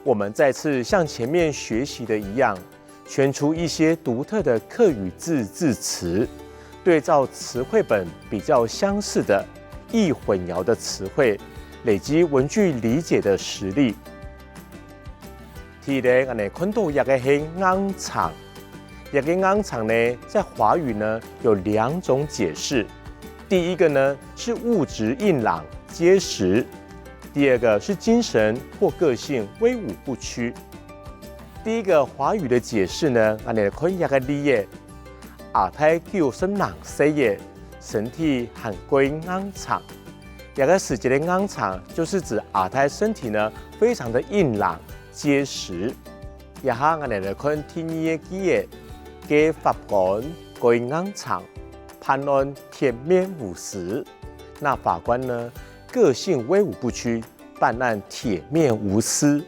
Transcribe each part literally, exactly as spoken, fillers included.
我们再次像前面学习的一样，圈出一些独特的客语字字词，对照词汇本比较相似的、易混淆的词汇，累积文句理解的实力。第一个，俺们看到一个是硬撐，一个硬撐呢，在华语呢有两种解释。第一个呢是物质硬朗结实，第二个是精神或个性威武不屈。第一个华语的解释呢，俺们看一个例子，阿太九十零歲了，身体還過硬撐。這个時節的硬撐就是指阿太身體呢非常的硬朗结实。這下俺们来看第二个句子，个法官過硬撐，判案铁面無私。那法官呢，个性威武不屈，办案铁面无私。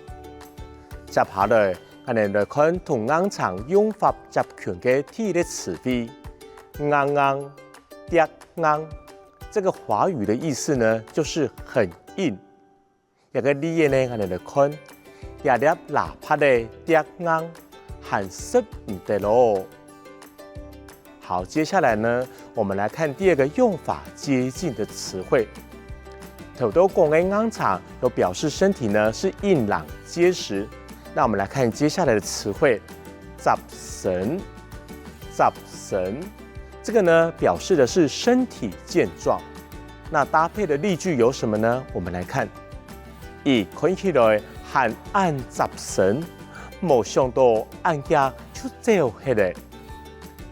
接下来，俺们来看同硬撐用法接近个第一个词汇，硬硬、牒硬。这个华语的意思呢，就是很硬。这个例子呢，俺们来看，這粒喇叭仔牒硬，還食毋得咯。 好，接下来呢，我们来看第二个用法接近的词汇。头头讲个硬撐有表示身体呢是硬朗结实，那我们来看接下来的词汇，扎神。扎神，这个呢表示的是身体健壮。那搭配的例句有什么呢？我们来看，佢看起来還恁扎神，無想到恁遽就走忒了。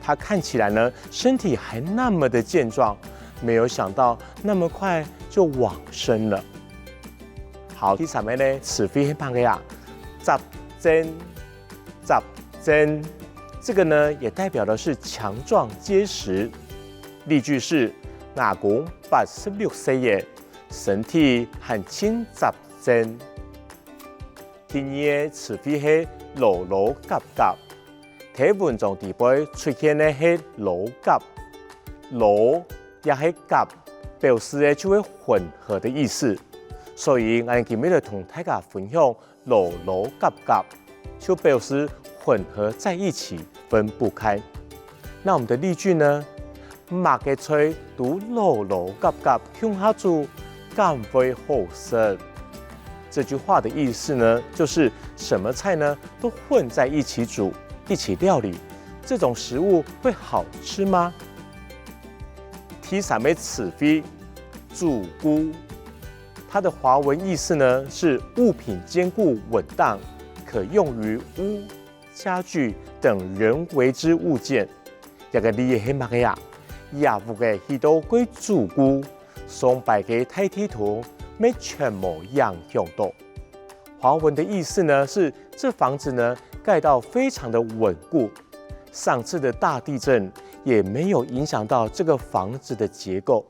他看起来呢，身体还那么的健壮，没有想到那么快就往生了。好，第三个呢，词汇係麼个啊？扎正，扎正，这个呢也代表的是强壮结实。例句是：阿公八十六岁了，身体還盡扎正。 第二个词汇係老老合合。在文章底背出现个係老合，老也係合，表示个就係混合的意思。所以，俺今日就同大家分享老老合合，就表示混合在一起，分不开。那我们的例句呢？麼个菜都老老合合共下煮，敢會好食？这句话的意思呢，就是什么菜呢都混在一起煮，一起料理，这种食物会好吃吗？第三个词汇，主固。它的华文意思呢是物品坚固稳当，可用于屋、家具等人为之物件。這个例仔係麼个啊？這屋仔起到過主固，上擺个大地動乜全無影響到。華文的意思呢是这房子呢盖到非常的稳固，上次的大地震也没有影响到这个房子的结构。